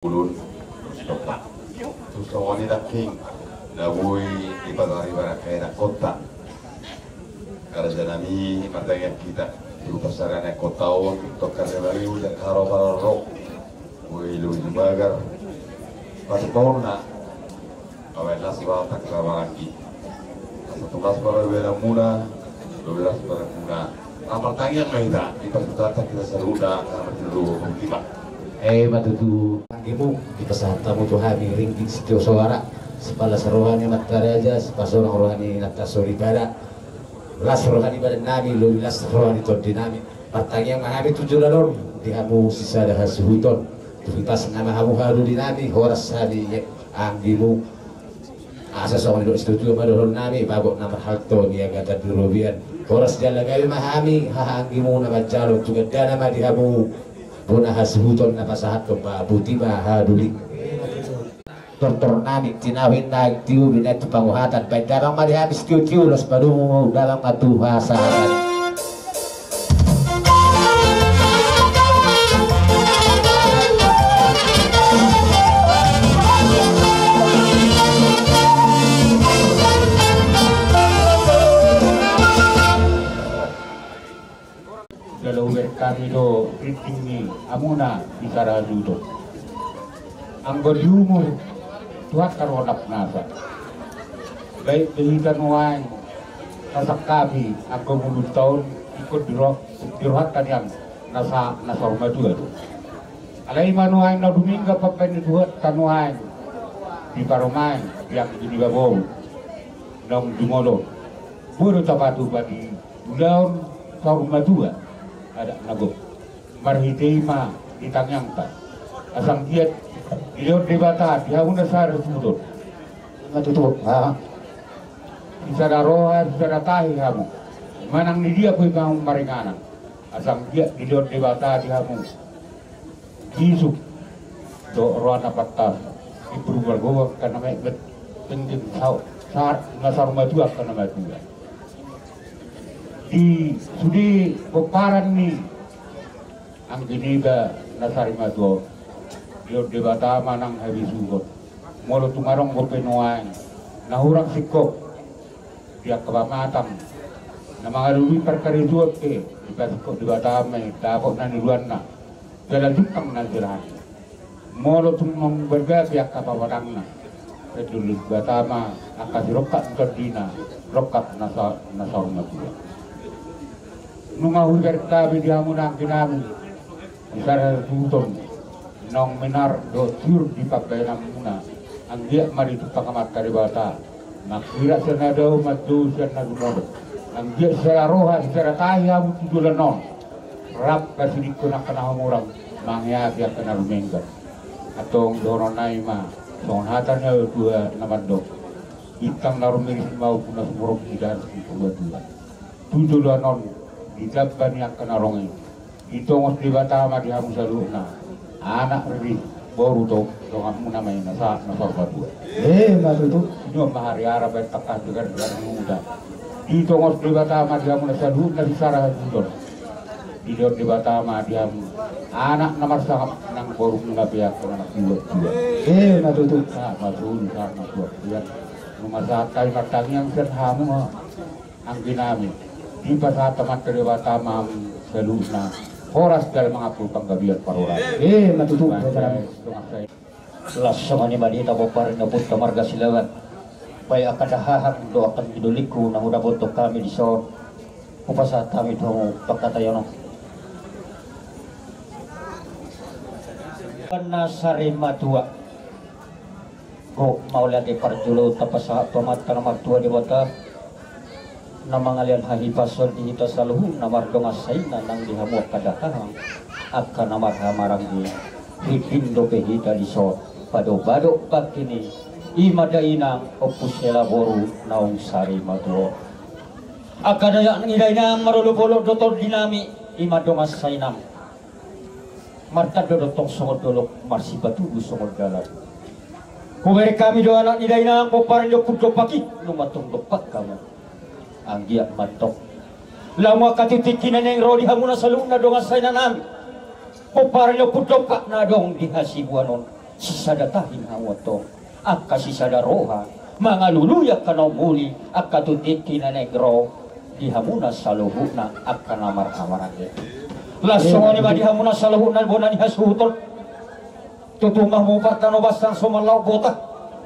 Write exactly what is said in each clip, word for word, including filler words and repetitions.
Ulun. Tu songon i nangkin na boi dipatari barang kaenak kota. Karja nami martangiang hita tu pasaran ni kota on, tongka de bagi ujar haro pararok. Boi lobi jumagar. Pas paurna. Awe las roha tangka maranggi. Asa tulas para wela muna, dua belas para muna. Amar tangiang ma hita, di pasuta kita saluda, karena berjulu mungkin. Eh, matutu. Anggimu, dipasahat hamu tu hami ringgit sitio soara, sipalas roha ni amanta raja, sipasonang roha ni inanta soripada, las roha ni badan nami, lobi las roha ni tondi nami. Martangiang ma hami tu joloan on, di hamu sisada hasuhuton. Tu hita sanga ma hamu haha doli nami, horas hami anggimu. Asa songon nidok situatua ma dohonon nami, bagot na marhalto niagatan di robean. Horas jala gabe ma hami haha anggimu na manjalo, tu gandana ma di hamu bona hasuhuton na pasahathon, ba boti ma haha doli. Tortor nami tinahu inna tiu bina tu panguhatan, baen damang ma di hami sitio-tio, las padomu damang ma tu hasahatan. Jala hubereng hami do ringgit ni hamuna di sara hasuhuton. Anggo di umur Tuhanta do na pinasa. Baen pe hita nuaeng na sangkapi anggo ngolunta on, ingkon di roh-, di rohanta nian na sa-, na saur matua do. Alai ma nuaeng na dumenggan pambaen ni Tuhanta nuaeng di parumaen, di anggi niba boru naung jumolo. Boi do tapatupa di ulaon saur matua adat na gok. Marhite i ma di tangiangta. Asa anggiat dilehon Debata di hamu na sara suhut on. Ima tutu. Ah. Sisada roha, sisada tahi hamu. Manang di dia pe hamu maringanan. Asa anggiat dilehon Debata di hamu isuk dohot roha na pantas, di purba gogo angka na metmet, penting sau, sar-, na saur matua angka na matua. Di sude pomparan ni anggi niba na sari matua on, dilehon Debata ma nang habisuhon. Molo tung adong dope nuaeng na hurang singkop di angka pamatang na mangalului parkarejoan pe, dipasingkop Debata ma i, dapot na niuduanna jala jumpang na jerahan. Molo tung naung balga pe angka pamatangna, dilehon Debata ma angka sirongkap ni tondina, rongkap na sa-, na saur matua. Nunga hubereng hami di hamu na anggi nami di sara suhut on, naung minar dohot tiur di pambaenanmuna, anggiat ma ditumpang Amanta Debata, mangkirap sian na dao, mandao sian na jumolo. Anggiat sisada roha, sisada tahi hamu tu joloan on. Rap pasidingkon angka na humurang, mangeapi angka na rumenggang. Antong dohonon nami ma songon hata ni natuatua na mandok: Bintang na rumiris ma umpunna, sumurung di dalan sipanjatuhan. Tu joloan on, di tamba ni angka na ro i, ditongos Debata ma di hamu saluhutna, anak, ri, boru dohot donganmuna ma i na sa-, na saur matua. Ima tutu. Ima hariara baen tangkas, degar-degar ni huta. Ditongos Debata ma di hamu na saluhutna di sara hasuhut on. Dilehon Debata ma di hamu anak na marsangap, nang borumuna pe angka na martua-tua. Ima tutu. Sahat ma solu, sahat ma tuak-tuak. Nunga sahat hami martangiang sian hamu, anggi nami, dipasahat Amanta Debata ma hamu saluhutna horas jala mangampul panggabean parhorasan. Ima tutu. Las songon i ma di hita pomparan ni ompunta marga Silaban. Baen angka dahahang dohot angka ni dolingku na hudapothon hami dison, hupasahat hami tu hamu pangkataion on. Na sari matua. Gok mauliate parjolo tapasahat tu Amanta na martua Debata, na mangalean hahipason di hita saluhutna mardongan sainna nang di hamu angka dahahang, angka na marhahamaranggi. Tingki dope hita dison, badobado bangkini, ima dainang, ompu Sela boru naung sari matua. Angka dayak ni dainang, marolopolop do tondi nami, ima dongan sainang. Martanda do tong songon dolok, marsipatudu songon dalan. Hubereng hami do anak ni dainang, pomparan ni ompu Dompak i, nunga tong dompak hamu. Anggiat ma tong. Lamu angka tingki na naeng ro di hamuna saluhutna dongan sainang nami, pomparan ni ompu Dompak na adong di hasibuan on. Sisada tahi hamu antong, angka sisada roha, mangalului angka na umuli, angka tu tingki na naeng ro di hamuna saluhutna angka na marhahamaranggi. Las songon i ma di hamuna saluhutna bona ni hasuhuton. Tutu ma hamu partano basa so manlaok bota,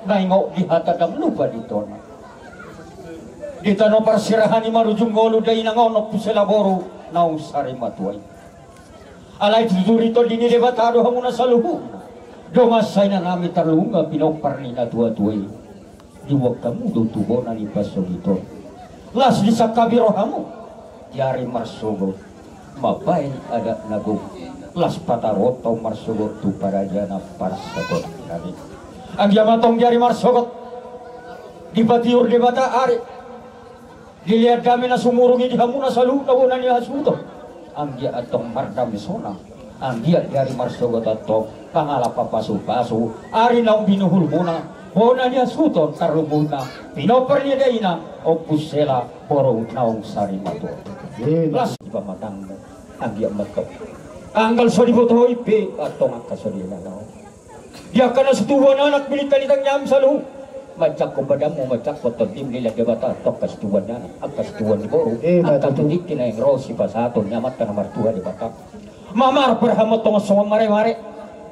na ingot di hata dang lupa di tona. Di tano parserahan i marujung ngolu dainang on, ompu sela boru naung sari matua i. Alai tutu di tondi ni Debata do hamuna saluhutna. Dongan sainanami tarlumobi pinompar ni natuatua i. Diboan hamu do tu bona ni pansogiton. Las disangkapi rohamu di ari marsogot, mambahen adat na gok. Las pataruhon hamu marsogot tu parajana parsatongkinan i. Anggiat ma antong di ari marsogot dipatiur Debata ari, dilean dame na sumurung i di hamuna saluhutna bona ni hasuhuton. Anggiat antong mardame sonang. Anggiat di ari marsogot antong mangalap pasupasu ari naung binuhulmuna, bona ni hasuhuton, tarlumobi pinompar ni dainang, ompu sela boru naung sari matua. Las di pamatangmu. Anggiat ma antong, angka so dibotohon i pe antong angka so dilean. Di angka na so tubuan anak, milik ni tangiangmu saluhut, manjangkon badanmu, manjangkon tondim, dilean Debata antong angka so tubuan anak, angka so tubuan ni boru, angka tu tingki na naeng ro sipasahaton ni Amanta na martua Debata. Mamarpar hamu antong songon maremare,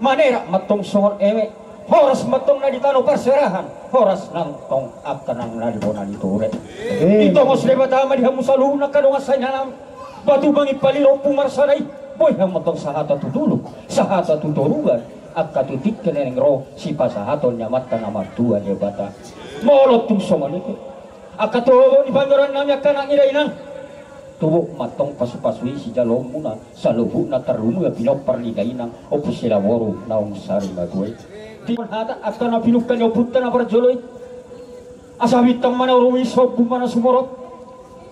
manerak ma antong songon eme, horas ma antong na di tano parserahan, horas ma antong angka nang na di bona ni ture. Ditongos Debata ma di hamu saluhutna angka dongan sainanami. Batu bangin palirompu marsada i, boi hamu antong sahata tu dolok, sahata tu toruan, angka tu tingki na naeng ro sipasahaton ni Amanta na martua Debata. Molo tung songon i pe, angka tubu ni panggorannami angka anak ni dainang, tubu ma antong pasupasu i sijaloonmuna saluhutna, tarlumobi pinompar ni dainang, ompu sela boru naung sari matua i. Di hata angka na pinungka ni ompunta na parjolo i. Asa bintang ma na rumiris, ombun ma na sumorop.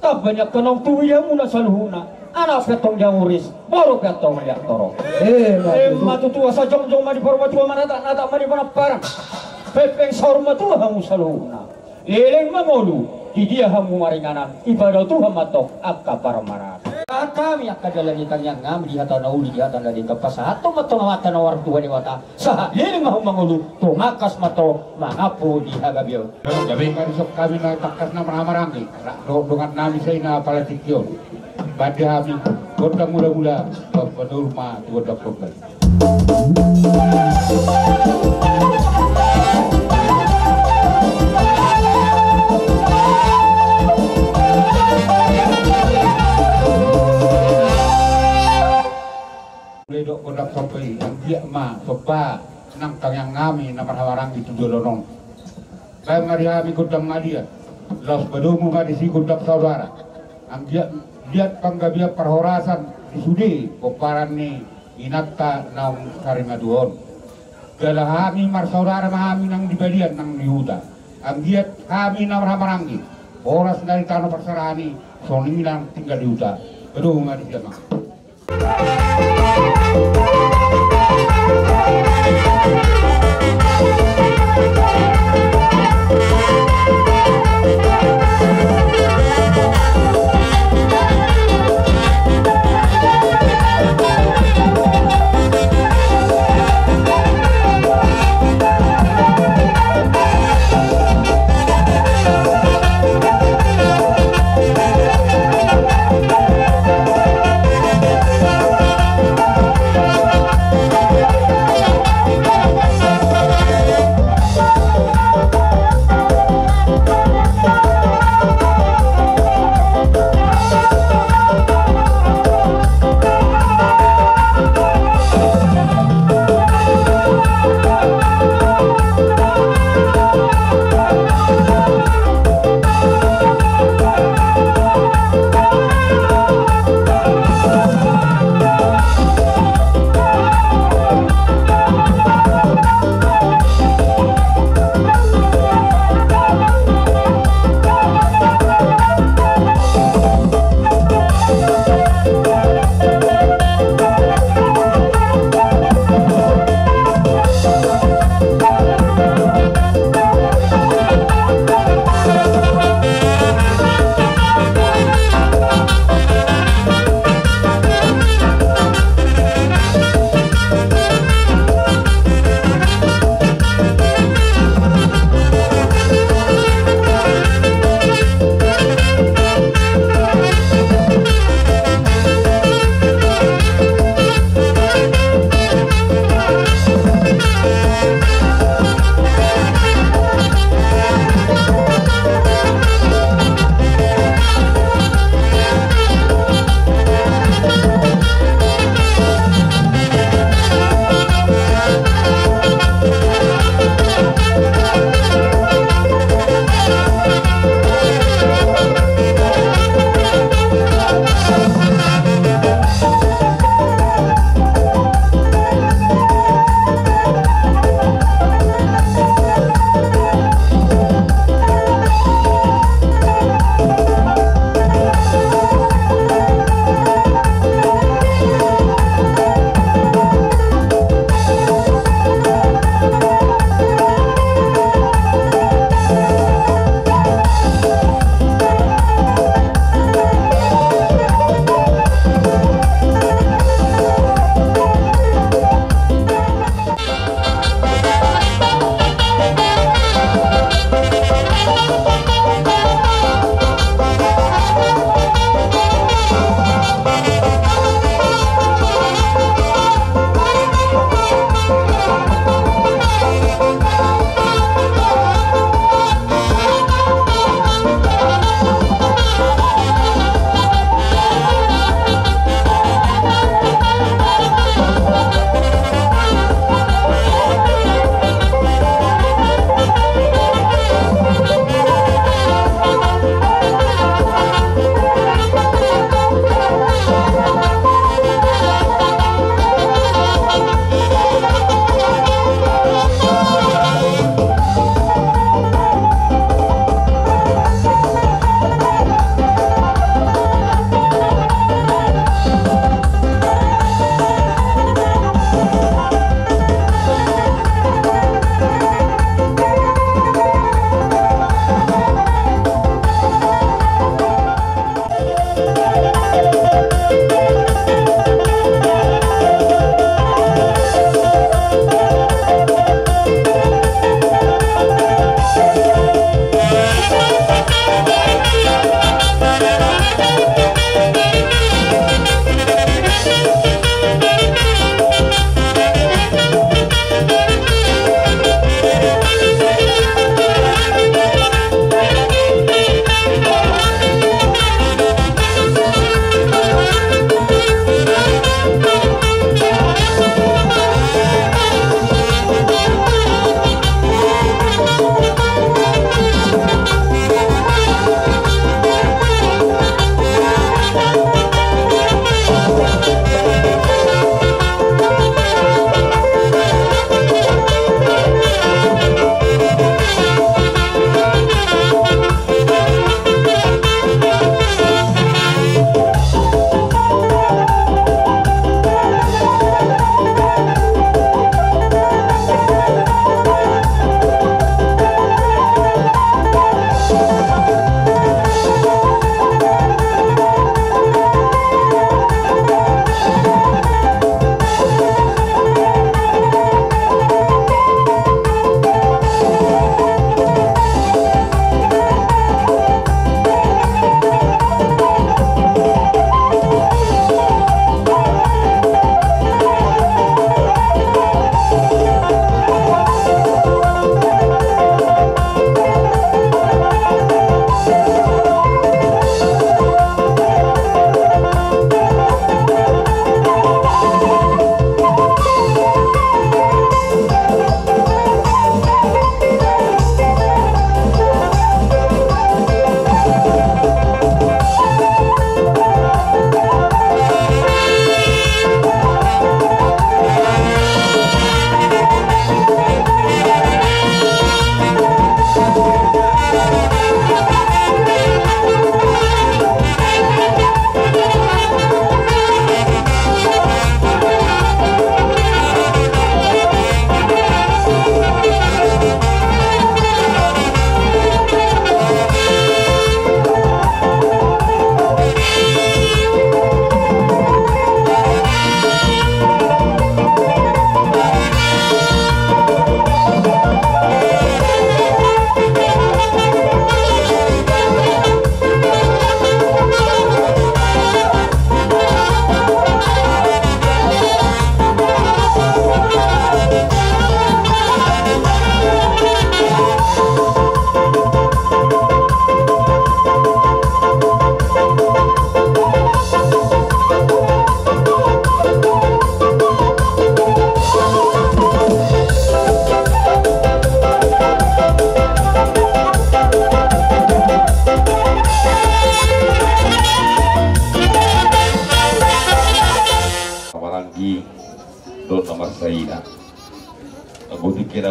Tamba ni angka naung tubu i di hamuna saluhutna. Anak pe antong diamuris, boru pe antong diatorop. Emma tutu. Asa jongjong ma di parmatua, manataknatak ma di panamparan. Pengpeng saur matua hamu saluhutna. Leleng mangolu, di dia hamu maringanan, dipadao Tuhan ma antong angka parmaraan. Hami angka dalan ni tangiangnami, di hata na uli, di hata na denggan, pasahathon ma antong Amanta na martua Debata. Sahat leleng ma hamu mangolu, tumangkas ma antong mangampu di hagabeon. Gabe ma dison hami na tangkas na marhahamaranggi, rap dohot dongannami sai na pala tingki on. Bahen hami gondang mulakula, padomu ma tu gondang somba i. Mulai dohot gondang somba i, anggiat ma somba nang tangiangnami na marhahamaranggi tu joloan on. Bahen ma di hami gondang maliat, laos padomu ma disi gondang saudara. Anggiat liat panggabean parhorasan di sude pomparan ni inanta naung sari matua on. Jala hami marsaudara ma hami nang di balian nang di huta. Anggiat hami na marhahamaranggi, horas na di tano parserahan i, songon i nang tinggal di huta. Padomu ma disi, amang.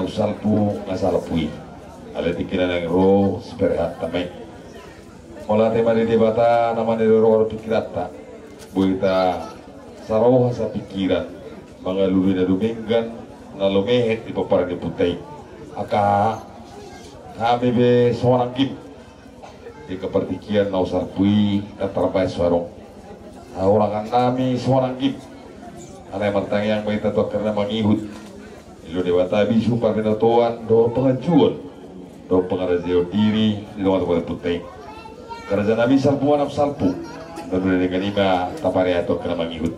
Salpu nga salpu i. Alai tingki na naeng ro siparehat tamai. Mauliate ma di Debata na maniroro pingkiranta. Boi hita saroha sapingkiran mangalului na dumenggan na lumehet di pomparan ni ompunta i. Angka hami be songon anggim. Di angka partingkian na husarpui na tarbaen so adong. Hahurangan nami songon anggim. Alai martangiang ma hita tu angka na mangihut. Dilo Debata bisu parbinotoan dohot panganjuon dohot pangarajaon diri di dongan tu pari punta i. Angka raja nami salpu ma na husarpu. Dongani ma taparehat tu angka na mangihut.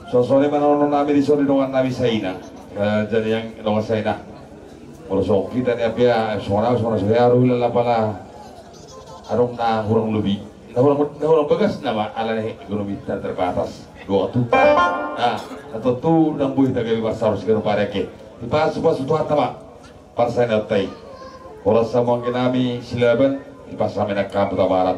Songon i ma na nongkrong nami di son di dongan nami Saina. Raja ni dongan Saina. Molo songon hita ni ampea songon au songon au so hearu ila lapala. Adong na hurang lobi na hurang bagas nama ala ni ekonomi ta terbatas. Dua tu na tontu ndang boi hita gabe marsaur siganup ari angke. Dipasupasu Tuhanta ma parsainanta i. Horas hamu anggi nami Silaban. Dipasupasu hami nang hamu Tabarat.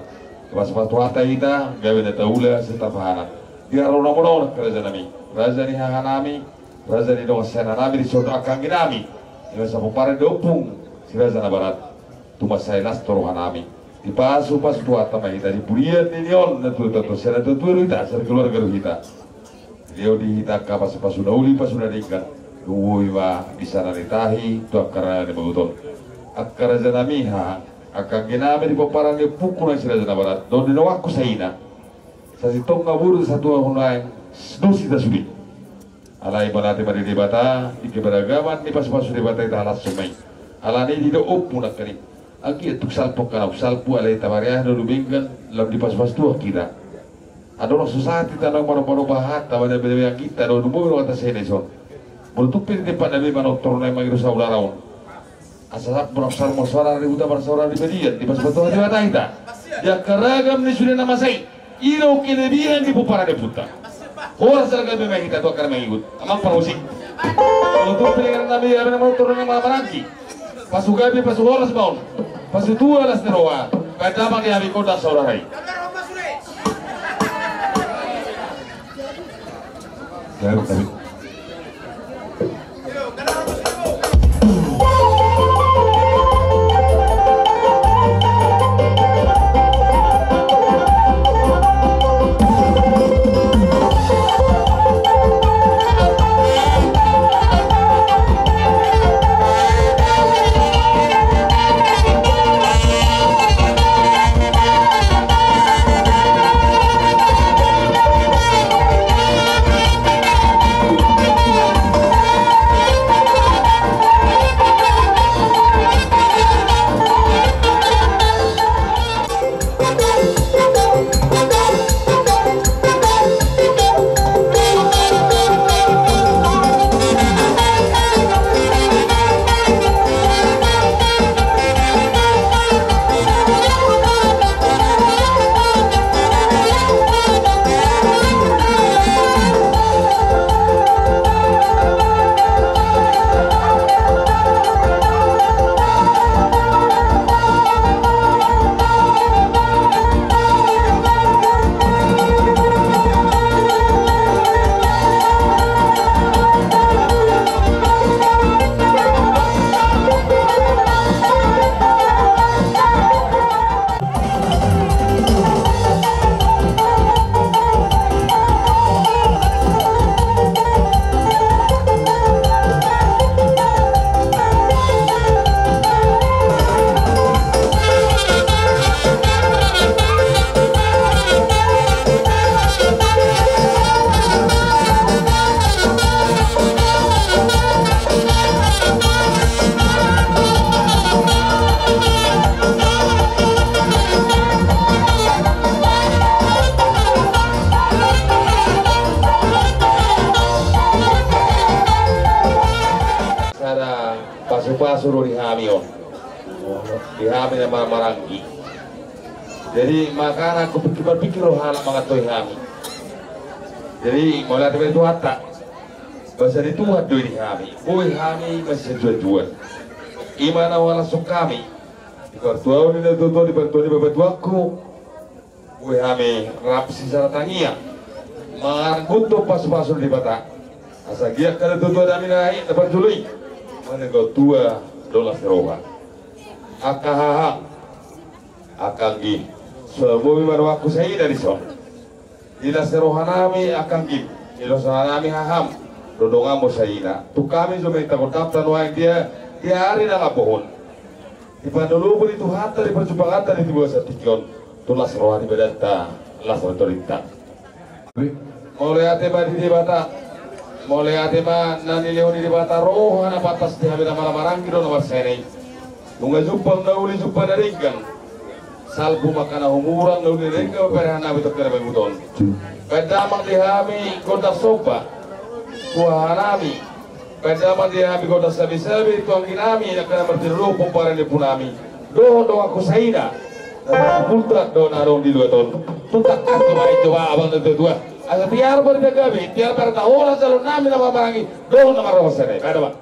Dipasupasu Tuhanta hita gabe na taula sitapahanan. Di arona mona on angka raja nami raja ni haha nami. Raja ni dongan saina nami di son angka anggi nami. Ima sapomparan di ompung si raja na barat. Tumansai las tu roha nami. Dipasupasu Tuhanta ma hita di pudian ni on na tuatua sian na tuatua do hita sian keluarga do hita. Dilehon di hita angka pasupasu na uli pasu na denggan. Dung boi ma bisa na nitahi tu angka na ni mahuton. Angka raja nami haha angka anggi nami di pomparan ni ompungku nang si raja na barat dohot di donganku Saina. Sasintongna boru satuahon naeng dos hita sude. Alai mauliate ma di Debata di keberagaman ni pasupasu Debata i tahalashon ma i. Alani i didok ompu nangkaning anggiat tung salpu angka na husarpu alai taparehat do dumenggan lam dipasupasu Tuhan hita. Andorang so sahat hita naung manomba-nomba hata bada beda angginta do dumenggan hata sena ison. Molo tung pe di tempat na be manortor naeng mangido saudara on. Asa sampur saur marsara di huta marsara di balian dipasupasu Tuhan Debata hita. Di angka ragam ni sude na masa i. I do kelebihan ni pomparan ni ompunta. Horas jala gabe ma hita tu angka na mangihut. Amang parmusik. Molo tung pe di angka na be gabe na manortor na maranggi. Pasu gabe pasu horas ma on. Pasu tua las ni roha. Baen damang di hami gondang saudara i. Sada pasupasu do di hami on. Di hami na marmaranggi. Jadi makana hupikir-pikir do halak manganhon hami. Jadi mauliate ma di Tuhanta. Basa ni Tuhan do i di hami. Boi hami masihatuan-tuan. Ima na huhalashon hami. Di partuaon ni natuatua di partuaon ni bapatuangku. Boi hami rap sisada tangiang mangarangguthon pasupasu ni Debata. Asa giat angka natuatua nami na parjolo i. Mane gau tua do las ni roha. Angka hahang, angka anggi, so boi ma donganku saina dison. Di las ni rohanami angka anggim, di las ni rohanami haham, do donganmu saina. Tung hami jo maminta gondangta nuaeng dia di ari na lambo on. Di panolobu ni Tuhanta di parjumpanganta di tibu asa tingki on, tu las roha ni badanta, las roha ni torinta. Mauliate ma di Debata. Mauliate ma na nilehon ni Debata roha na pantas di hami na marhahamaranggi dohot na marsiahaan i. Nunga jumpang na uli jumpang na denggan. Salpu ma angka na humurang na uli na denggan parehanami tu angka na mangihut on. Baen damang di hami gondang somba tu hahanami. Baen damang di hami gondang sabisabi tu angginami angka na martinodohon pomparan ni ompunami dohot donganku saina. Na marhumulta dohot na adong di luat on. Tung tangkas jo baen jo ba abang na tuatua. Asa tiar ma di gabe, tiar ma di horas jaloonnami na marhahamaranggi dohot na marroha siahaan i. Baen damang.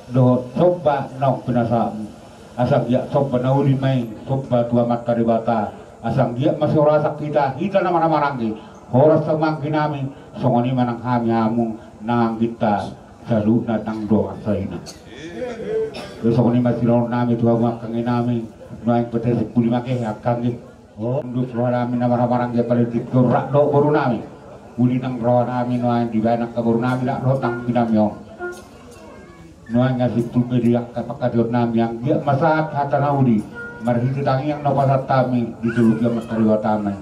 dohot somba naung pinasahatmu. Asa anggiat somba na uli ma i, somba tu Amanta Debata. Asa anggiat ma sai horas hita, hita na marhahamaranggi, horas hahamaranggi nami, songon i ma nang hami hamu nang angginta saluhutna nang dongan saina. Jadi songon i ma sidohonon nami tu hamu angka anggi nami, nuaeng pe tarsimpuli ma kehe angka anggi. Unduk roha nami na marhahamaranggi, apala di tingki on rap dohot boru nami. Uli nang roha nami nuaeng dibaen angka boru nami rap dohot nang anggi nami on. Nuaeng na simpul be di angka pangkataion nami, anggiat ma sahat hata na uli marhite tangiang na hupasahat hami di solusi Amanta Debata ma i.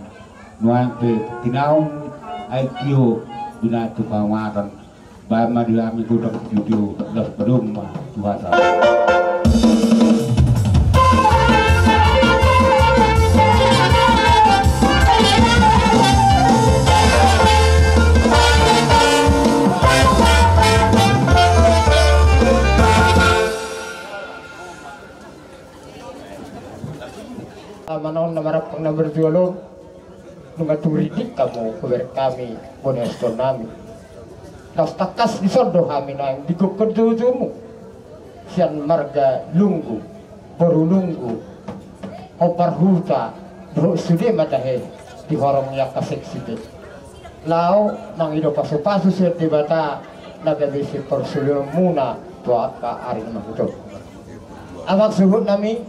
Nuaeng pe tinaon aek tio binahen tu pahomatan. Baen ma di hami godang sitio, las padomu ma tu hata. Amang on na marampang na marjual on, nunga tung rindik hamu hubereng hami boan ni hasonangan nami. Laos tangkas dison do hami naeng di gokhon joujomu sian marga Lunggu, boru Lunggu, hombar huta dohot sude ma tahe di horong ni angka seksi be. Laho mangido pasupasu sian Debata na gabe siparsulionmuna tu angka ari na mangihut on. Amang suhut nami,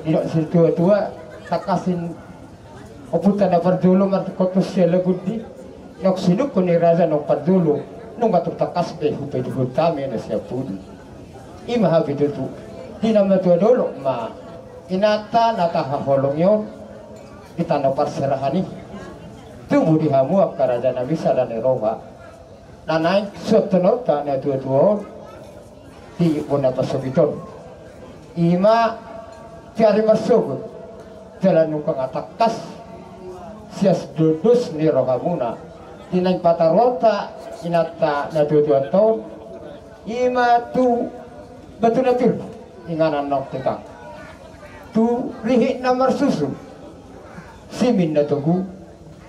didok situatua, tangkasan ompunta na parjolo martungkot tu Sialagundi, naung sinungkun ni raja naung parjolo, nunga tung tangkas be hupaihut hami na sian pudi. I ma hape tutu, di na matua dolok ma inanta na tahaholongi on di tano parserahan i. Tubu di hamu angka raja nami sada ni roha na naeng suanhononta na tuatua on di bona pasogit on. I ma di ari marsogot jala nunga tangkas sias do dos ni rohamuna di naeng pataruonta inanta na tuatuanta on. I ma tu Batu na Pir, inganan naung tetang, tu rihit na marsusu, simin na togu,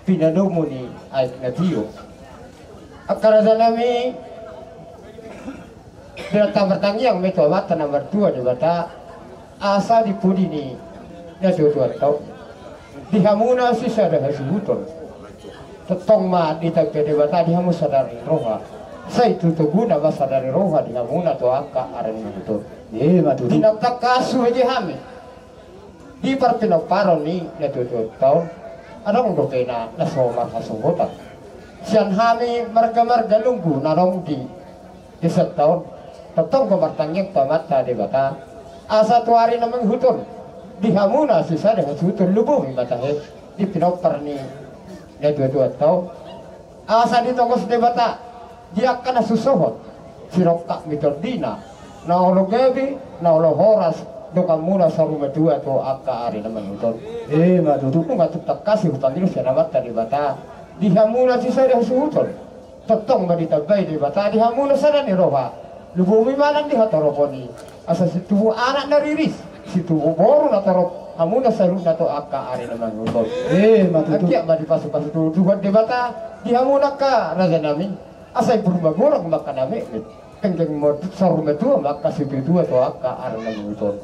pinadomu ni aek na tio. Angka raja nami, di na tamartangiang ma i tu Amanta na martua Debata, asa di pudi ni na tuatuanta on, di hamuna sisada hasuhuton, tongtong ma ditambai Debata di hamu sada ni roha. Sai tu toguna ma sada ni roha di hamuna tu angka ari na mangihut on. I ma tutu. Di na tangkas hubege hami di parpinomparon ni na tuatuanta on, adong dope na, na so marhasohotan sian hami marga-marga Lunggu na adong di desanta on. Tongtong do martangiang tu Amanta Debata, asa tu ari na mangihut on, di hamuna sisada hasuhuton lumobi ma tahe di pinompar ni na tuatuanta on. Asa ditongos Debata di angka na susohot, sirongkap ni tondina, na olo gabe, na olo horas donganmuna saur matua tu angka ari na mangihut on. I ma tutu. Nunga tung tangkas hupangido sian Amanta Debata di hamuna sisada hasuhuton. Tongtong ma ditambai Debata di hamuna sada ni roha. Lumobi ma nang di hatoropon i, asa situbu anak na riris, situbu boru na torop, hamuna saluhutna tu angka ari na mangihut on. I ma tutu. Anggiat ma dipasupasu Tuhan Debata di hamuna angka raja nami, asa imburma godang ma angka na metmet, penggeng ma saur matua ma angka situatua tu angka ari na mangihut on.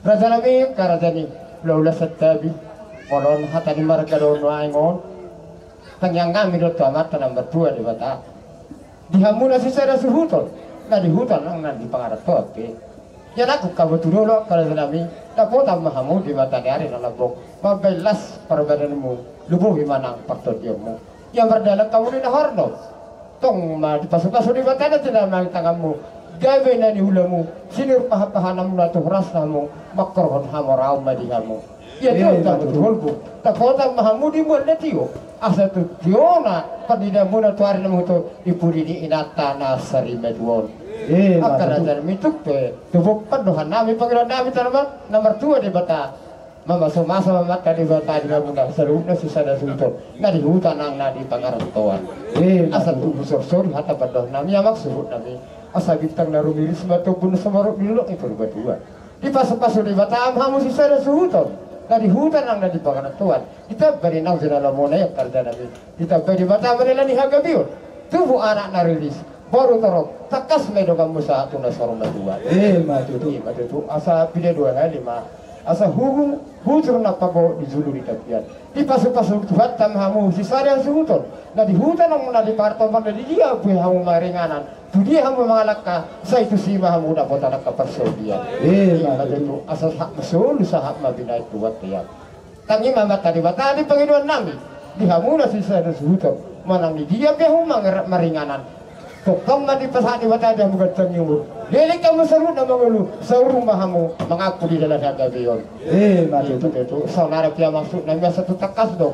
Raja nami, angka raja ni hulahula Santabi, molo on hata ni marga do nuaeng on, tangiang nami do tu Amanta na martua Debata di hamuna sisada suhuton, na di huta nang na di pangarantoan pe. Ia nangkok hamu tu dolok, angka raja nami, dapotan ma hamu di mata ni ari na lambok, mambahen las parbadanmu, lumobi ma nang partondionmu. Ia mardalan hamu di na hornop, tong ma dipasupasu Debata na tinambangi tanganmu, gabe na niulamu, sinur pahanpahananmuna tu horasna hamu, mangkorhon hamoraon ma di hamu. Ia, eh, tio, tabo tu holbu, dapotan ma hamu di mual na tio, asa tu tiona parnidamuna tu ari na mangihut on di pudi ni inanta na sarimatua on. Eh, angka raja nami, tung pe tubu pandohan nami, pangidoan nami tu Amanta na martua Debata. Mamasumasu ma Amanta Debata di hamuna saluhutna sisada suhuton, na di huta nang na di pangarantoan. Eh, asa tubu sorsori hata pandohan nami, amang suhut nami, asa bintang na rumiris ma tombun sumorop di dolok ni Purbatua. Dipasupasu Debata ma hamu sisada suhuton, na di huta nang na di pangarantoan. Ditambai naung jinalomuna i, angka raja nami, ditambai Debata ma na di hagabeon, tubu anak na riris, Boru torop, tangkas ma i donganmu sahat tu na saur matua. Ima tutu. Ima tutu, asa pide dua hali ma. Asa huhung bujur na pago di julu ni tapian. Dipasupasu Tuhanta ma hamu sisada suhuton. Na di huta nang na di partopan, na di dia pe hamu maringanan, tu dia hamu mangalangka, sai tusi ma hamu dapotan angka parsaulian. Ima tutu, asa sahat ma solu, sahat ma binahen Tuhanta i. Tangi ma Amanta Debata di pangidoan nami di hamu na sisada suhuton, manang di dia pe hamu maringanan. Tongtong ma dipasahat Debata di hamu ganjang ni umur. Leleng hamu saluhutna mangolu, saur ma hamu mangampu di dalan hagabeon. Ima tutu. Saonari pe maksud nami asa tu tangkas do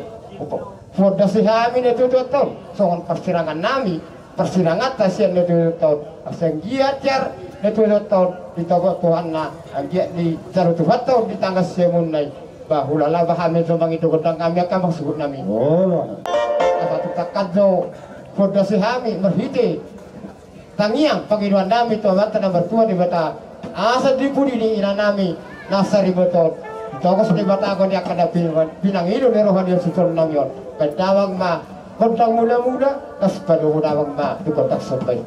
huondasi hami na tuatua on songon parsirangan nami, parsiranganta sian na tuatua on, asa anggiat tiar na tuatua on ditogu Tuhan na anggiat dijalo Tuhanta on di tangga siamunna i. Ba hulala ba hami jo mangido gondang hami angka mangsuhut nami. Asa tu tangkas do huondasi hami marhite tangiang pangidoan nami tu Amanta na martua Debata, asa di pudi ni inanami na sariboto on ditogos Debata angka na pinangido ni roha ni hasuhuton nami on. Baen damang ma gondang mulamula, laos padomu damang ma tu gondang somba i.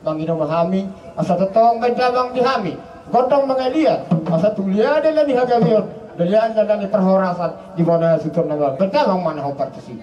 Mangido ma hami asa tongtong baen damang di hami gondang mangaliat, asa tulia dalan ni hagabeon, tulia dalan ni parhorasan di bona situan nama. Baen damang ma na hombar tusi.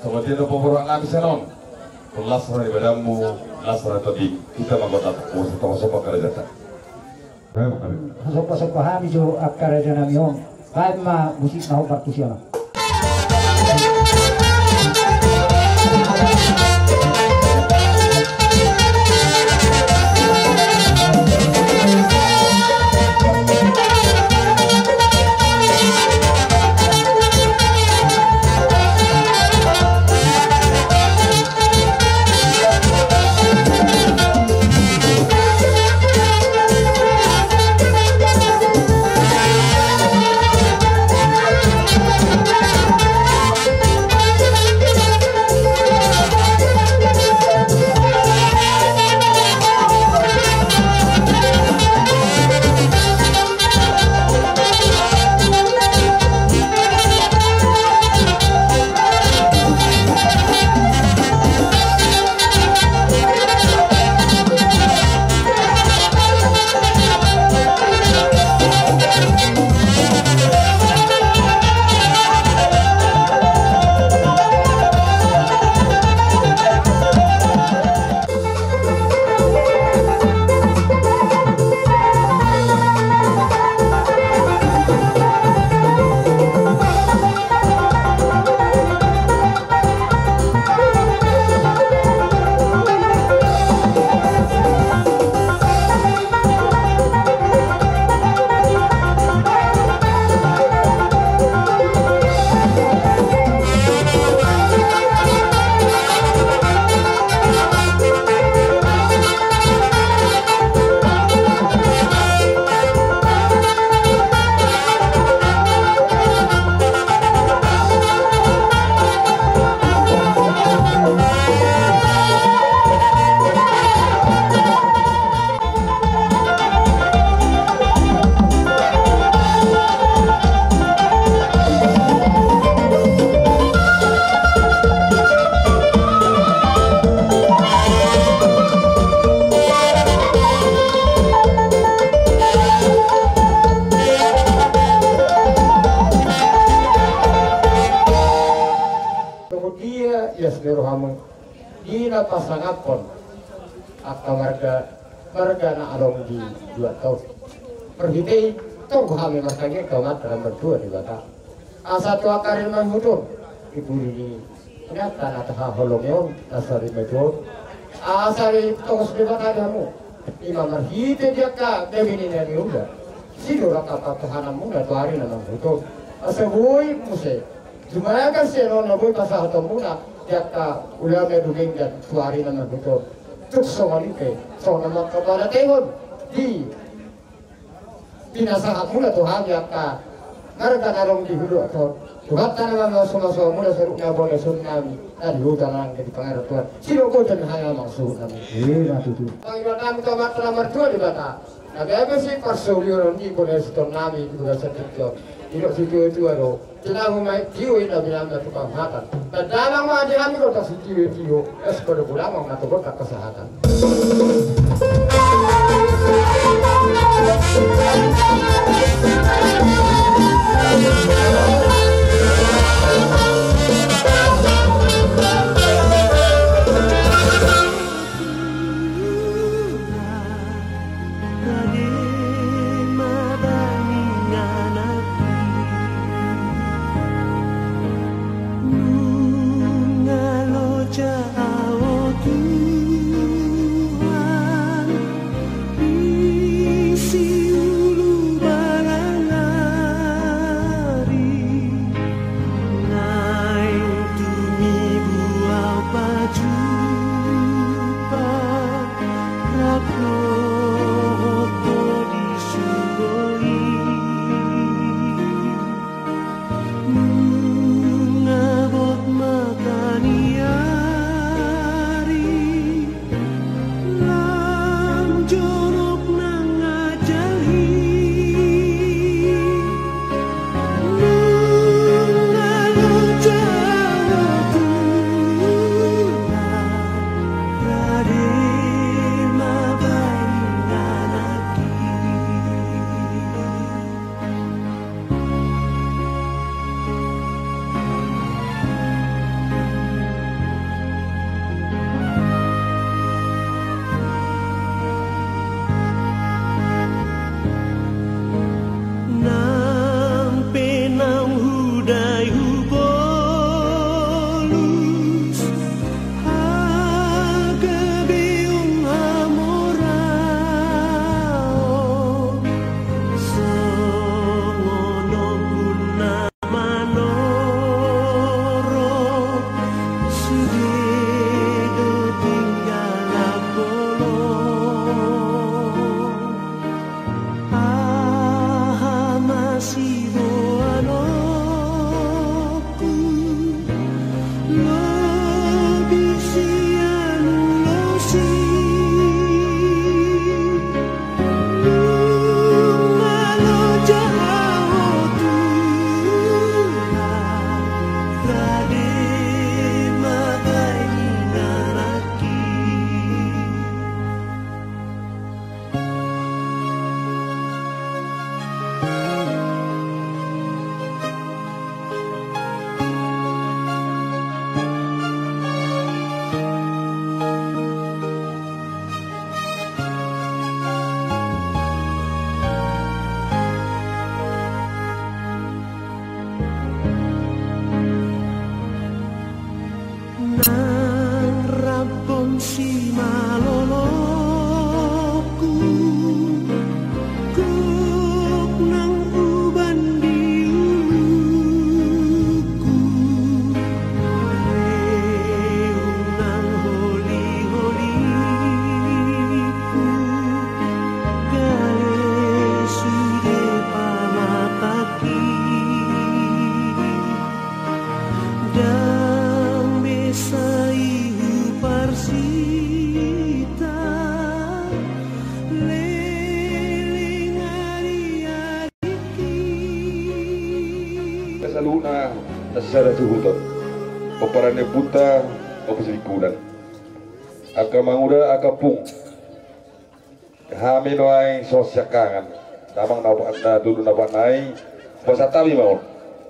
Songon dia do pamoruan nami sian on. Las roha ni badanmu, las roha ni tondimi. Hita ma gondang, songon i ma karejata. Somba-somba hami jo angka raja nami on. Baen ma musik na hombar tusi on. Pasangaphon angka marga, marga na adong di dua taon. Marhite i tong hami martangiang tu Amanta na martua Debata. Asa tu angka ari na mangihut on, di pudi ni inanta na tahaholongi on, na sari maju on, asa ditongos Debata di hamu. Ima marhite di angka gabe ni na niula, sidorang angka pantahananmuna tu ari na mangihut on. Asa boi muse jumaga sian on na boi pasahatonmuna di angka ulaon na dumenggan tu ari na mangihut on. Tung songon i pe, songon na mangkaparatehon di pinasahatmuna tu hami angka marga na adong di huluhon. Tuhanta na mamasumasu hamuna saluhutna bona sonnami na di huta nang di pangarantoan. Sidok gotan hami amang suhutnami. Ima tutu. Pangidoannami tu Amanta na martua Debata, na gabe siparsaulian ni bona sitonnami di bagasan tingki on. Didok situatua do: Tinahu ma i tio, inna binanga tukang hata. Tanda ma di hami do tasi tio i tio, es pada bulamang na togon angka sahatan. Rade ma baen inganan i. Nunga loja au Tuhan, di siulu barang ari. Naeng tumibu au pajumpang rap dohot ho di surgo i. Nunga bot mata ni ari, lam jonok nang ajal i. Nunga loja au Tuhan, rade ma baen inganan i. Nang pe naung hudai hubolus, hagabeon hamoraon, songon ombun na manorop, sude do tinggal apolon. Aha ma siboanonku, lobi sian ulos i. Nunga loja au Tuhan, rade ma baen inganan i. Nang rap on simalolongku, gok nang uban di uluku, reung nang holi-holiku, gale sude pamatangki. Ndang be sai huparsita leleng ari-ariki. Saluhutna na sisada suhuton, pomparan ni ompunta Ompu Silingkunan, angka manguda, angka pung. Hami nuaeng so siangkangan damang na opat, na tolu na opat nai, pasahat hami ma on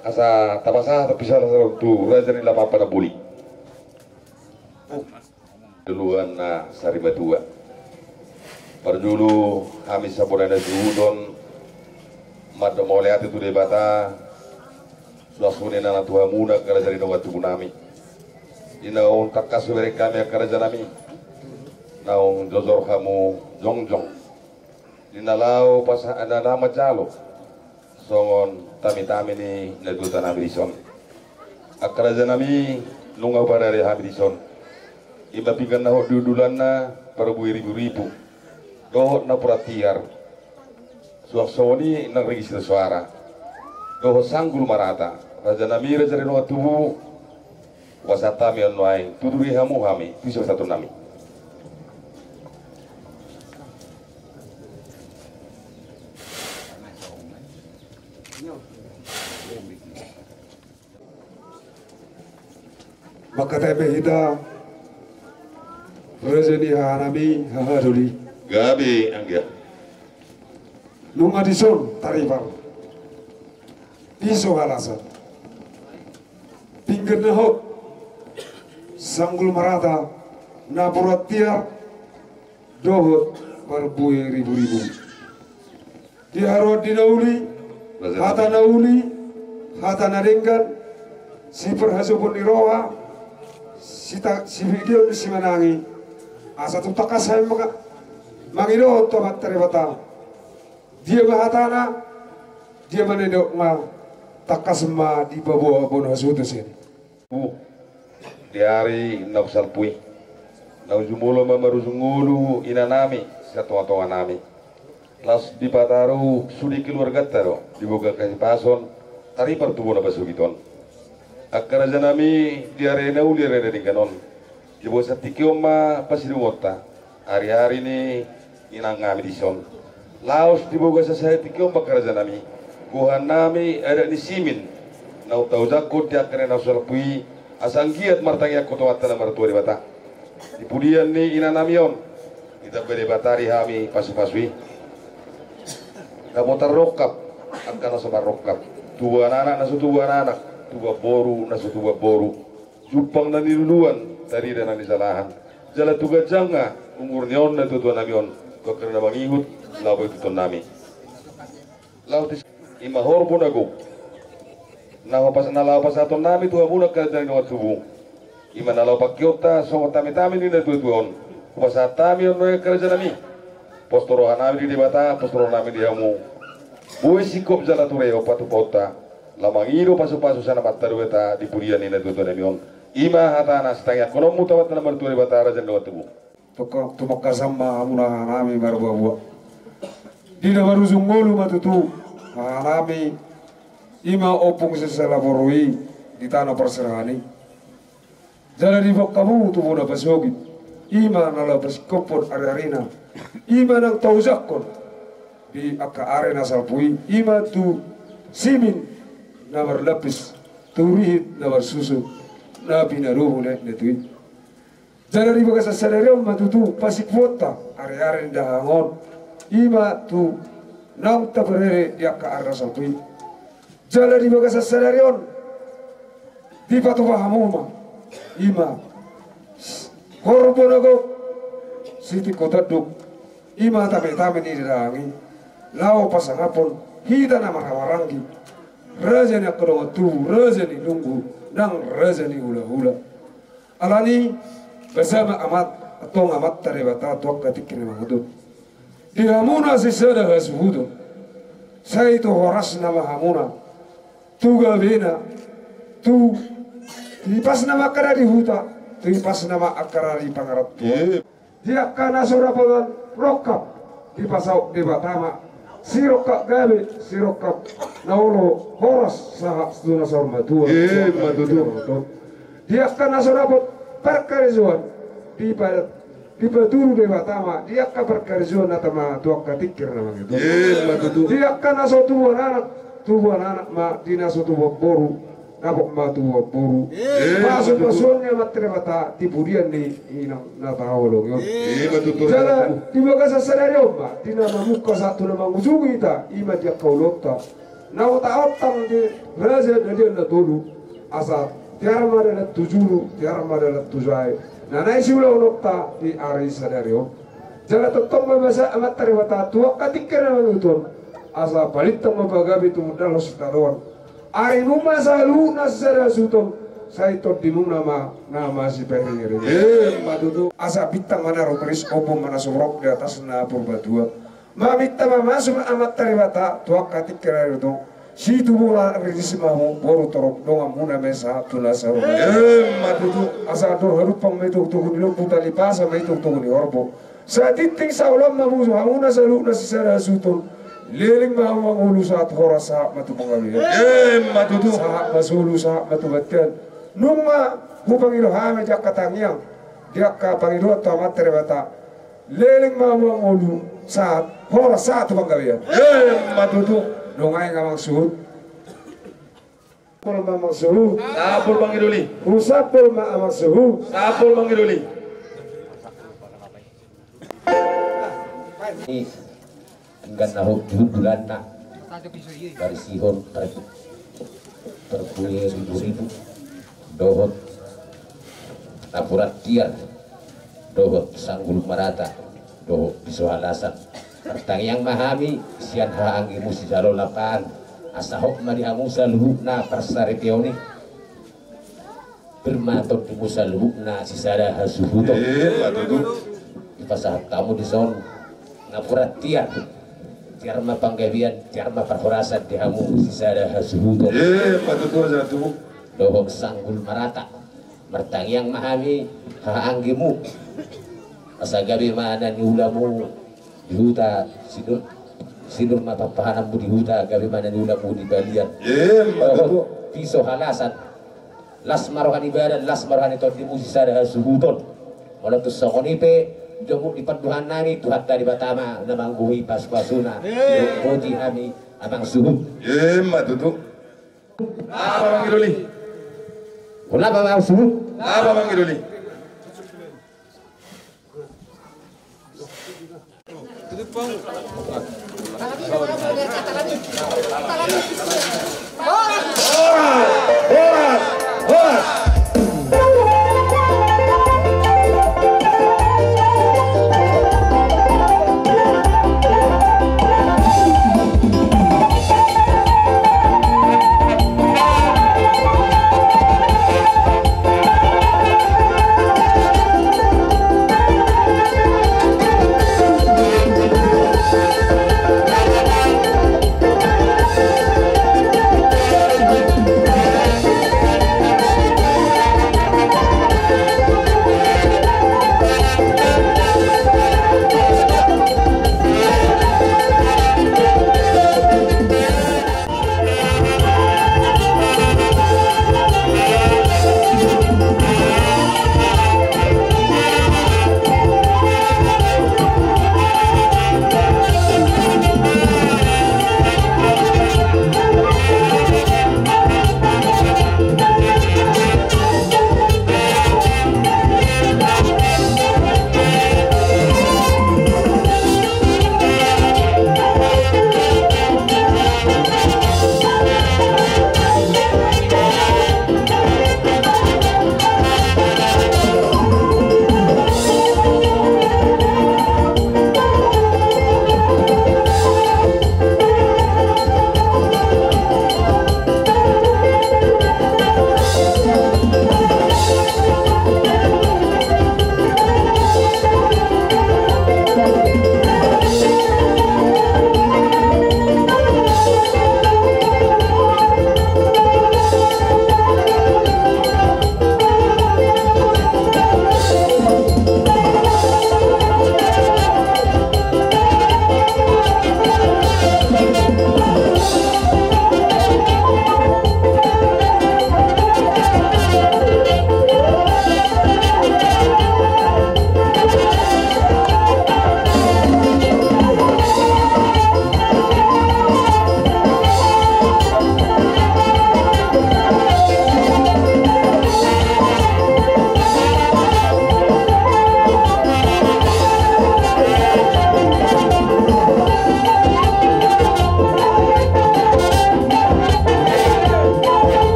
asa tapasahat pisasaron tu raja ni Laman Panamboli. Luan na sarimatua. Parjolo hami sabola na suhudon mandok mauliate tu Debata, suang songon i nang tu hamuna angka raja ni dongan tubu nami. Di naung tangkas hubereng hami angka raja nami, naung jojor hamu jongjong. Di na laho pasa-, na laho manjalo songon tami-tami ni natuatuanami dison. Angka rajanami, nunga huparade hami dison. Ima pinggan na hot di hundulanna, parbue ribu-ribu, dohot napuran tiar, suang songon i nang register soara, dohot sanggul marata. Rajanami, raja ni dongan tubu, hupasahat hami on nuaeng, tuturi hamu hami tu sipasahatonnami. Mangkatai ma hita, raja ni hahanami, haha doli. Gabe, anggia. Nunga dison taripar piso halasan, pinggan na hot, sanggul marata, napuran tiar, dohot parbue ribu-ribu. Di haroan ni na uli, hata na uli, hata na denggan, siparhajopon ni roha, sita-, sipigeon ni simanangi, asa tung tangkas hami manga-, mangidohon tu Amanta Debata. Dia ma hatana, dia ma na nidokna, tangkas ma dipaboa bona hasuhuton sian i. Di ari naung salpu i, naung jumolo ma marujung ngolu inanami sian tonga-tonganami. Laos dipataru sude keluarganta do, diboan angka sipason, taripar tu bona pasogit on. Angka rajanami, di ari na uli, ari na denggan on, di bagasan tingki on ma pasidungonta ari-ari ni inangnami dison. Laos di bagasan sada tingki on ma angka rajanami, gohanami adat ni simin naung taojakhon di angka na naung salpu i, asa anggiat martangiangkon tu Amanta na martua Debata. Di pudian ni inanami on, ditamba Debata di hami pasu-pasu i. Dapot tarrongkap angka na so marrongkap, tubuan anak na so tubuan anak, tubuan boru na so tubuan boru. Jumpang na niluluan, tarida na nijalahan, jala tu ganjangna umur ni on natuatuanami on, tu angka na mangihut laho paihutihutonnami. Laho tis-, ima horbo na gok na hupas-, na laho pasahatonnami tu hamuna angka raja ni dongan tubu, ima na laho pangkeonta songon tami-tami ni natuatua on. Hupasahat hami on nuaeng angka rajanami. Pos tu rohanami di Debata, pos tu rohanami di hamu. Boi singkop jala ture opat tu paunta, laho mangido pasu-pasu sian Amanta Debata di pudian ni natuatuanami on. Ima hatana sitangiangkononmu tu Amanta na martua Debata, raja ni dongan tubu. Tumangkasan ma hamuna hahanami marboaboa. Di na marujung ngolu ma tutu hahanami, ima ompung sian Salaporro i di tano parserahan i. Jala diboan hamu tu bona pasogit, ima na laho pasingkophon ari-arina, ima naung taojakhon di angka ari na salpu i, ima tu simin na marlapis, tu rihit na marsusu, na pinadomu na, na tu i. Jala di bagasan sadari on ma tutu pasingkophonta ari-ari ni dahahang on, ima tu naung taparere di angka ari na salpu i. Jala di bagasan sadari on dipatupa hamu ma, ima horbo na gok, sitingko tanduk, ima tame-tame ni dahahang i, laho pasangaphon hita na marhahamaranggi, raja ni angka dongan tubu, raja ni lunggu, nang raja ni hulahula. Alani, basa ma Amat, antong Amanta Debata tu angka tingki na mangihut on. Di hamuna sisada hasuhuton, sai tu horasna ma hamuna, tu gabena, tu hipasna ma angka na di huta, tu hipasna ma angka na di pangarantoan. Di angka na so dapotan rongkap, dipasaut Debata ma sirongkap gabe, sirongkap na olo, horas sahat tu na saur matua. Ima tutu. Di angka na so dapot parkarejoan, dipa-, dipatudu Debata ma di angka parkarejoan na tama tu angka tingki na mangihut on. Ima tutu. Di angka na so tubuan anak, tubuan anak ma, di na so tubuan boru, dapot ma tubuan boru. Ima tutu. Pasu-pasuon ni Amanta Debata di pudian ni inang na tahaholongi on. Ima tutu. Jala di bagasan sadari on ma, di na mamungka sahat tu na mangujungi hita, ima di angka ulaonta, na taontang di raja na liat na tolu, asa tiar ma dalan tu julu, tiar ma dalan tu jae, Na naeng siulahononta di ari sadari on. Jala tongtong ma basa Amanta Debata tu angka tingki na mangihut on, asa palintang ma pagabe tumundalhon sitadoan. Arimuna ma saluhutna sisada hasuhuton, sai tondimuna ma na masiparingiring. Emma tutu. Asa bintang ma na rumiris, ombun ma na sumorop di atasna Purbatua. Maminta mamasu ma Amanta Debata tu angka tingki na mangihut on. Situbu na riris ma hamu boru torop, donganmuna ma i sahat tu na saur matua. Emma tutu. Asa andor hadumpang ma i togutogu ni lombu, tali pasa ma i togutogu ni horbo. Satintin saoloan ma hamu, hamuna saluhutna sisada hasuhuton. Leleng ma hamu mangolu sahat, horas sahat ma tu panggabean. Emma tutu. Sahat ma solu, sahat ma tu bontean. Nunga hupangido hami di angka tangiang, di angka pangidoan tu Amanta Debata. Leleng ma hamu mangolu sahat, horas sahat tu panggabean. Emma tutu. Nunga i amang suhut. Sampul ma amang suhut. Sampul mangidoli. Husampul ma amang suhut. Sampul mangidoli. Denggan na hot di hundulanna, barisihon par-, parbue riburibu, dohot napuran tiar, dohot sanggul marata, dohot piso halasan. Martangiang ma hami sian haha anggimu sijalo lapaan, asa hot ma di hamu saluhutna parsaripeon i. Pir ma tondimu saluhutna sisada hasuhuton. Emma tutu. Dipasahat hamu dison napuran tiar. Tiar ma panggabean, tiar ma parhorasan di hamu sisada hasuhuton. Emma tutu, asa tutu. Dohot sanggul marata. Martangiang ma hami haha anggimu, asa gabe ma na niulamu di huta, sinur, sinur ma pahananmu di huta, gabe ma na niulamu di balian. Emma tutu. Dohot piso halasan. Las ma roha ni badan, las ma roha ni tondimu sisada hasuhuton. Molo tung songon i pe, jomuk di pandohan nami, Tuhanta Debata ma na manggohi pasupasuna. Emma. Boti hami amang suhut. Emma tutu. Lapa mangidoli. Lapa amang suhut. Lapa mangidoli.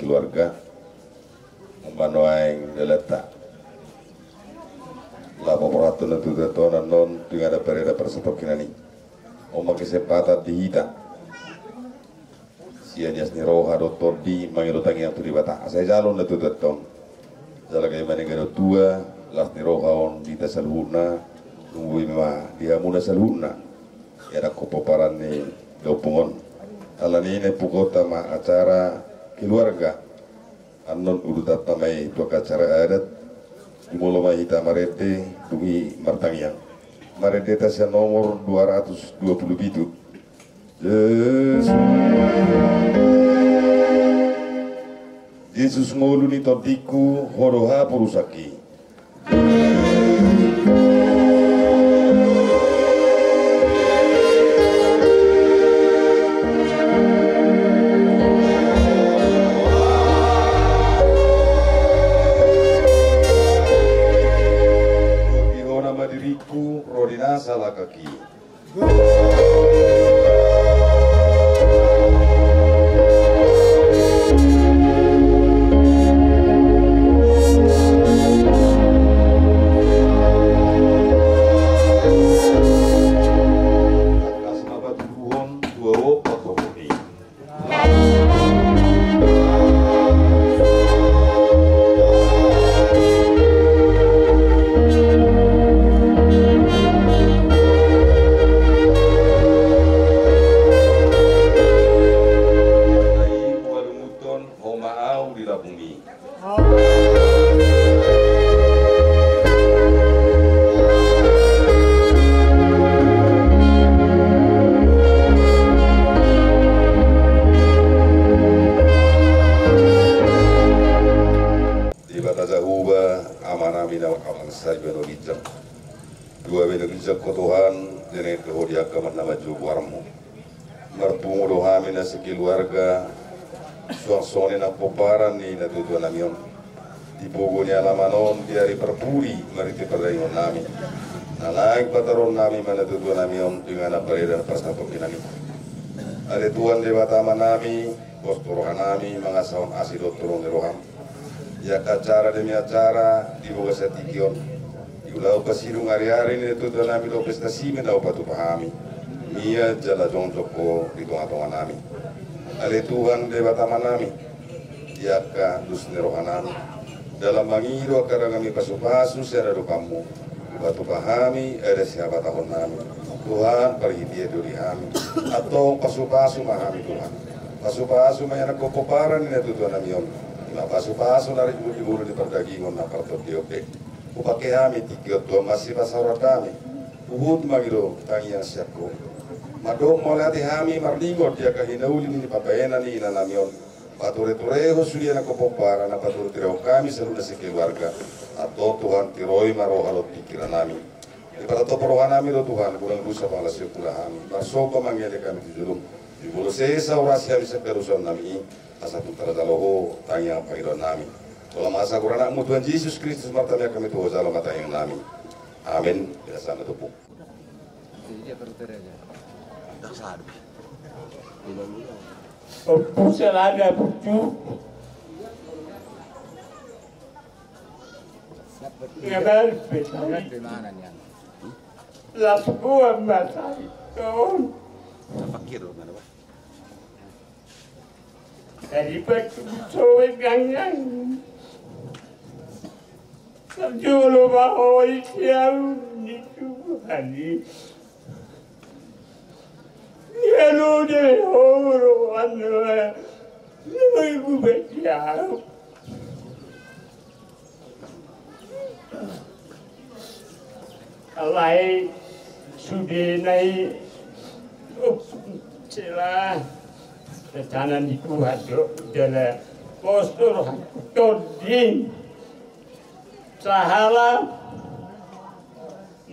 keluarga, umbahen nuaeng dalanta. Laho paborhathon na tutu annon tu inganan pareda parsatongkinan i. On ma kesempatan di hita sian ias ni roha dohot tondi mangido tangiang tu Debata. Asa dijalo na tutu annon. Jala gabe manang gabe tua, las ni roha on di hita saluhutna, dung boi ma di hamuna saluhutna. Ia dang pomparan ni ompung on. Alani i naeng pukota ma acara keluarga. Annon uduthon ma i tu angka acara adat. Jumolo ma hita marende, dung i martangiang. Marende ta sian nomor dua ratus dua puluh pitu. Jesus. Jesus ngolu ni tondingku, Ho do haporusangki. Di hona ma diringku, ro di na salangkangki. Di Debata Jahowa, Amanami na marhahamaranggi sariba na ginjang. Dua be na ginjang Ho Tuhan, di na nidok Ho di angka na manjou goarMu. Marpungu do hami na sekeluarga, suang songon i nang pomparan ni natuatuanami on. Di pogu ni alaman on, di ari parpudi, marhite pardaingonnami. Na naeng pataruonnami ma natuatuanami on, tu inganan pareda parsatongkinan i. Ale Tuhan Debata Amanami, pos do rohanami, mangasahon asi dohot holong ni rohaM. Di angka acara demi acara, di bagasan tingki on. Di ulaon pasidung ariari ni natuatuanami dohot pesta sime na hupatupa hami. Ia jala jongjong Ho di tongatonganami. Ale Tuhan Debata Amanami, di angka dos ni rohanami. Dalan mangido angka dangami pasupasu sian adopanMu. Hupatupa hami, eda sihabatahonnami. Tuhan, parhitean do di hami. Antong pasupasu ma hami Tuhan. Pasupasu ma ianakhon pomparan ni natuatuanami on. Ima pasupasu na ringgit di bulu ni pardagingon na partondion be. Hupangke hami tingki on Tuhan masipasaoran hami. Huhut mangido tangiang sian Ho. Mandok mauliate hami marningot di angka hinauli ni pambahenan ni inanami on. Patureturehon sude ianakhon pomparan na paturutireon hami saluhutna sekeluarga. Antong Tuhan tiroi ma roha dohot pingkirannami. Dipatatop rohanami do Tuhan, godang dosa pangalaosion hami. Marsomba mangelek hami tu jolom. Jumolo sesa orasi hami sian hadosaonnami i. Asa tung tarjalo Ho tangiang pangidoannami. Holan masa goran anakMu Tuhan Jesus Kristus martangiang hami tu Ho, jalo ma tangiangnami. Amen. Ia sama topuk. Ompu Salada Pucuk. Ngabar pe. Las goar ma sai. Tong. Dari batu soe gangan. Parjolo ma ho i sian ni Tuhan i. Ia lo de ho rohan na. Lo i gubat sian. Alai sude na i, oh, sela. Rencana ni Tuhan do, jala postor tonding. Sahala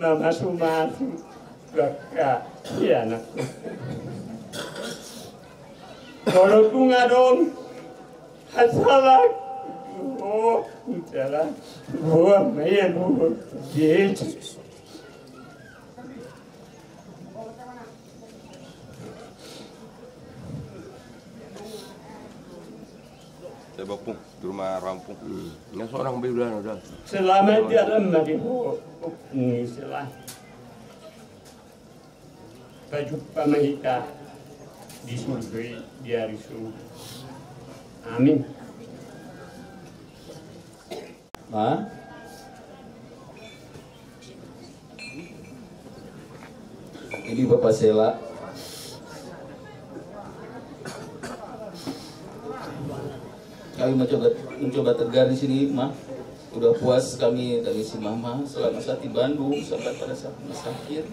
mamasumasu angka ianakhon. Molo tung adong hasala, oh, hasala, oh, ma ia, oh, Jesus. Bapung, di rumah rampung. Hmm. Nggak seorang beli udah, udah. Selamat jalan ma di ho, ni sela. Pajumpa ma hita di surga i di ari sogot. Amin. Ma? Ini Bapak Sela. Kami mencoba, mencoba tegar di sini, Ma. Udah puas kami dari si Mama selama saat di Bandung sampai pada saat rumah sakit.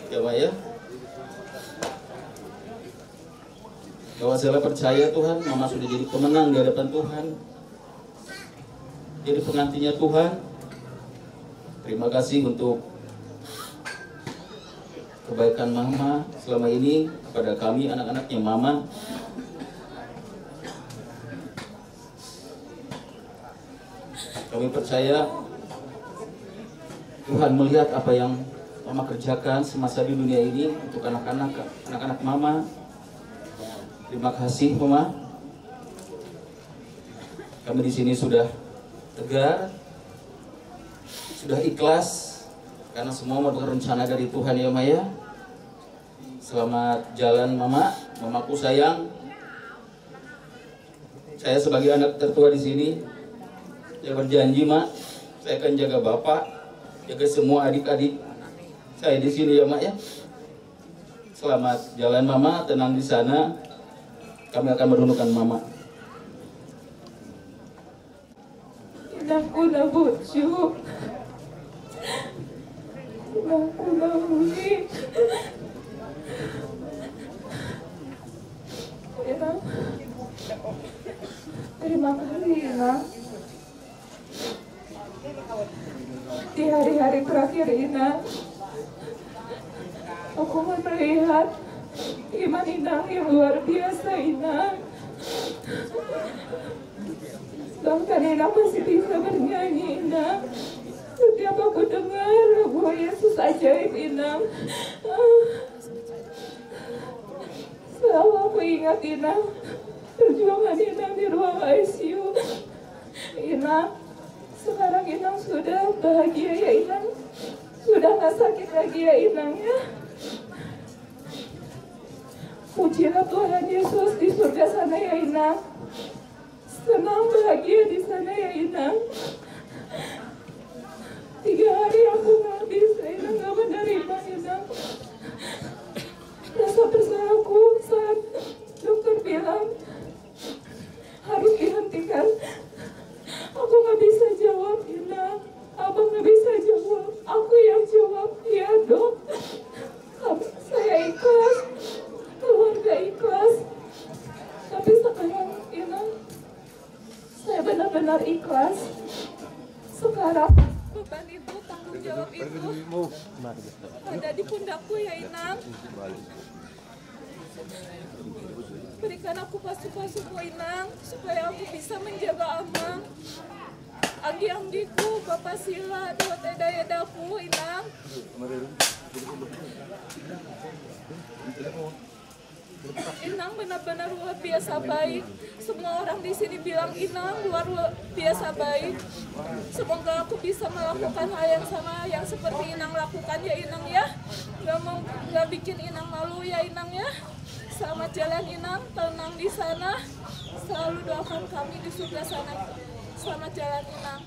Ya, Ma, ya. Bahwa Sela percaya, Tuhan, Mama sudah jadi pemenang di hadapan Tuhan. Jadi pengantinnya Tuhan. Terima kasih untuk kebaikan Mama selama ini kepada kami, anak-anaknya Mama. Kami percaya Tuhan melihat apa yang Mama kerjakan semasa di dunia ini untuk anak-anak, anak-anak Mama. Terima kasih, Mama. Kami di sini sudah tegar, sudah ikhlas, karena semua merupakan rencana dari Tuhan, ya, Ma, ya. Selamat jalan, Mama. Mamaku sayang, saya sebagai anak tertua di sini, saya berjanji, Ma, saya akan jaga Bapak, jaga semua adik-adik saya di sini, ya, Ma, ya. Selamat jalan, Mama, tenang di sana. Kami akan menunggukan Mama. Inangku na boccu. Inangku na uli. Inang. Terima kasih, Inang. Di hari-hari terakhir, Inang, aku melihat iman Inang yang luar biasa, Inang. Bahkan Inang masih bisa bernyanyi, Inang. Setiap aku dengar lagu Yesus Ajaib, Inang, selalu aku ingat, Inang, perjuangan Inang di ruang I C U. Inang, sekarang Inang sudah bahagia, ya, Inang. Sudah nggak sakit lagi, ya, Inang, ya. Pujilah Tuhan Yesus di surga sana, ya, Inang. Senang, bahagia di sana, ya, Inang. Tiga hari aku nggak bisa, Inang, nggak menerima, Inang. Rasa bersalahku saat dokter bilang harus dihentikan. Aku nggak bisa jawab, Inang. Abang nggak bisa jawab. Aku yang jawab, "Iya, Dok." Saya ikhlas. Keluarga ikhlas. Tapi sekarang, Inang, saya benar-benar ikhlas. Sekarang beban itu, tanggung jawab itu ada di pundakku, ya, Inang. Berikan aku pasu-pasumu, Inang, supaya aku bisa menjaga Amang, anggi-anggiku, Bapa Sila, dohot eda-edaku, Inang. Inang benar-benar luar biasa baik. Semua orang di sini bilang Inang luar, luar biasa baik. Semoga aku bisa melakukan hal yang sama, yang seperti Inang lakukan, ya, Inang, ya. Nggak mau, nggak bikin Inang malu, ya, Inang, ya. Selamat jalan, Inang. Tenang di sana. Selalu doakan kami di surga sana. Selamat jalan, Inang.